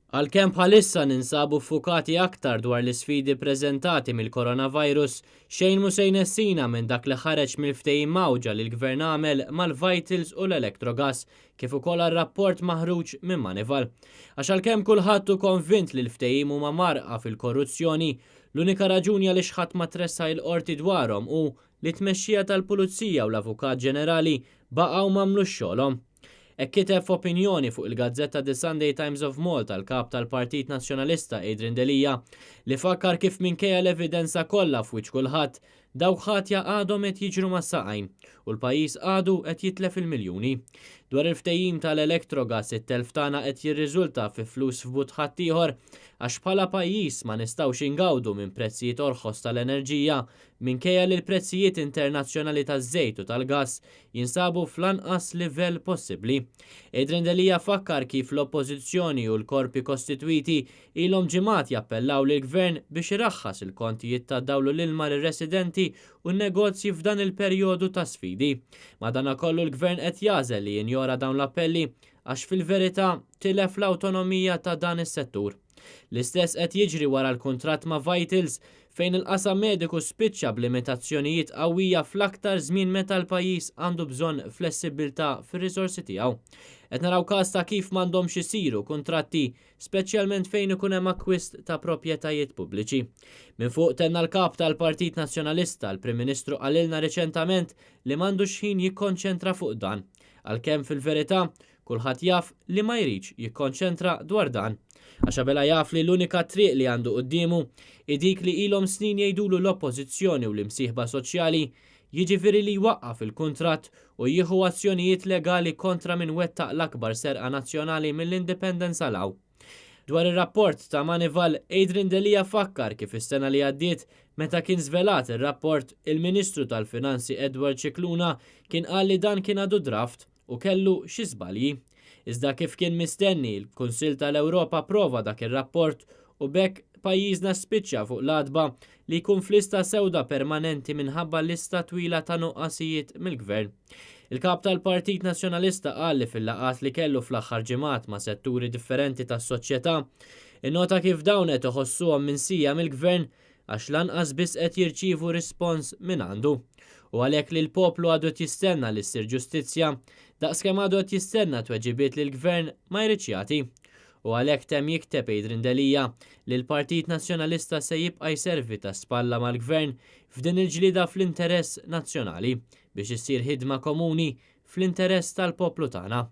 Għalkemm bħalissa ninsabu ffukati aktar dwar l-isfidi ppreżentati mill-coronavirus, xejn mhu se jnessina minn dak li ħareġ mill-ftehim mgħawġa li l-Gvern għamel mal-Vitals u l-Electrogas, kif ukoll għar-rapport maħruġ minn Moneyval. Għax għalkemm kulħadd hu konvint li l-ftehim huma mgħarrqa fil-korruzzjoni, l-unika raġuni għaliex ħadd ma tressaq il-Qorti dwarhom hu li t-tmexxija tal-Pulizija u l-Avukat Ġenerali baqgħu m'għamlux xogħolhom. Hekk kiteb f'opinjoni fuq il-gazzetta The Sunday Times of Malta l-Kap tal-Partit Nazzjonalista Adrian Delia li fakkar kif minkejja l-evidenza kollha f'wiċċ kulħadd, dawk ħatja għadhom qed jiġru mas-saqajn u l-pajjiż għadu qed jitlef il-miljuni. Dwar il-ftehim tal-Electrogas it-telf tagħna qed jirriżulta fi flus f'but ħaddieħor għax bħala pajjiż ma nistgħux ingawdu minn prezzijiet orħos tal-enerġija minkejja li l-prezzijiet internazzjonali taż-żejt u tal-gass jinsabu fl-anqas livell possibbli. Adrian Delia fakkar kif l-Oppożizzjoni u l-korpi kostitwiti ilhom ġimgħat jappellaw lill-Gvern biex iraħħas il-kontijiet tad-dawl u l-ilma lir-residenti u n-negozji f'dan il-perjodu ta' sfidi. Madanakollu l-Gvern qed jagħżel li jinjora dawn l-appelli għax fil-verità tilef l-awtonomija ta' dan is-settur. L-istess qed jiġri wara l-kuntratt ma' Vitals fejn il-qasam mediku spiċċa b'limitazzjonijiet qawwija fl-aktar żmien meta l-pajjiż għandu bżonn flessibbiltà fir-riżorsi tiegħu. Qed naraw każ ta' kif m'għandhomx isiru kuntratti, speċjalment fejn ikun hemm akkwist ta' proprjetajiet pubbliċi. Minn fuq tenna l-Kap tal-Partit Nazzjonalista, l-Prim Ministru qalilna riċentament li m'għandux ħin jikkonċentra fuq dan. Għalkemm fil-verità, Kulħadd jaf li ma jridx jikkonċentra dwar dan. Għax Abela jaf li l-unika triq li għandu quddiemu hi dik li ilhom snin jgħidulu l-Oppożizzjoni u l-imsieħba soċjali, jiġifieri li jwaqqaf il-kuntratt u jieħu azzjonijiet legali kontra min wettaq l-akbar serqa nazzjonali mill-Indipendenza 'l hawn. Dwar ir-rapport ta' Moneyval, Adrian Delia fakkar kif is-sena li għaddiet, meta kien żvelat ir-rapport, il-Ministru tal-Finanzi Edward Scicluna kien qal li dan kien għadu draft u kellu xi żbalji. Iżda kif kien mistenni, il-Kunsill tal-Ewropa approva dak ir-rapport u b'hekk pajjiżna spiċċa fuq l-għatba li jkun f'lista sewda permanenti minħabba lista twila ta' nuqqasijiet mill-Gvern. Il-Kap tal-Partit Nazzjonalista qal li fil-laqgħat li kellu fl-aħħar ġimgħat ma' setturi differenti tas-soċjetà, innota kif dawn qed iħossuhom minsija mill-Gvern għax lanqas biss qed jirċievu rispons mingħandu. U għalhekk li l-poplu għadu qed jistenna li ssir ġustizzja, daqskemm għadu qed jistenna tweġibiet li l-Gvern ma jridx jagħti. U għalhekk temm jikteb Adrian Delia li l-Partit Nazzjonalista se jibqa' jservi ta' spalla mal-Gvern f'din il-ġlieda fl-interess nazzjonali biex issir ħidma komuni fl-interess tal-poplu tagħna.